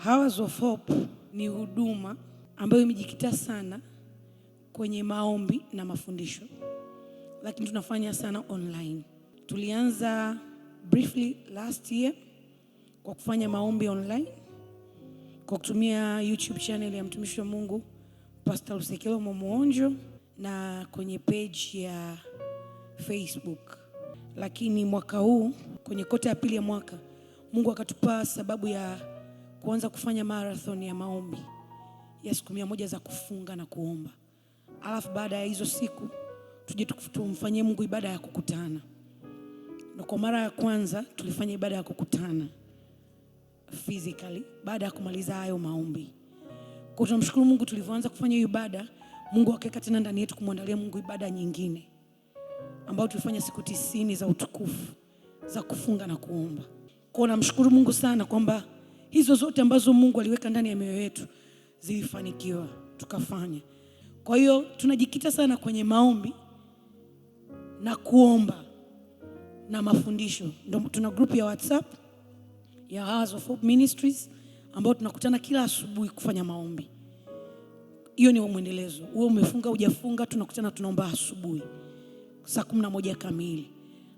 Hours of Hope ni huduma ambayo imejikita sana kwenye maombi na mafundisho, lakini tunafanya sana online. Tulianza briefly last year kwa kufanya maombi online kwa kutumia YouTube channel ya mtumishi wa Mungu Pastor Lusekelo Mwamuonjo na kwenye page ya Facebook. Lakini mwaka huu kwenye kota ya pili ya mwaka, Mungu akatupa sababu ya kuanza kufanya marathon ya maombi ya siku 100 za kufunga na kuomba, alafu baada ya hizo siku tuje tumfanyie Mungu ibada ya kukutana. Na kwa mara ya kwanza tulifanya ibada ya kukutana physically baada ya kumaliza hayo maombi. Kwa tunamshukuru Mungu, tulivyoanza kufanya hiyo ibada, Mungu akaweka tena ndani yetu kumwandalia Mungu ibada nyingine ambayo tulifanya siku 90 za utukufu za kufunga na kuomba. Kwa namshukuru Mungu sana kwamba hizo zote ambazo Mungu aliweka ndani ya mioyo yetu zilifanikiwa tukafanya. Kwa hiyo tunajikita sana kwenye maombi na kuomba na mafundisho. Ndio tuna group ya WhatsApp ya Hours of Hope Ministries ambayo tunakutana kila asubuhi kufanya maombi. Hiyo ni mwendelezo. Wewe umefunga hujafunga, tunakutana tunaomba asubuhi saa 11 kamili.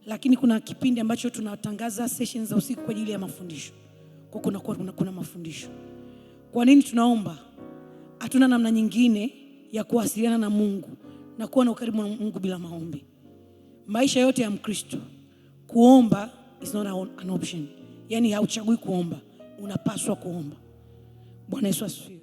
Lakini kuna kipindi ambacho tunatangaza sessions za usiku kwa ajili ya mafundisho. Kwa kuna mafundisho. Kwa nini tunaomba? Hatuna namna nyingine ya kuwasiliana na Mungu na kuwa na ukaribu na Mungu bila maombi. Maisha yote ya Mkristo, kuomba is not an option. Yaani hauchagui kuomba, unapaswa kuomba. Bwana Yesu asifiwe.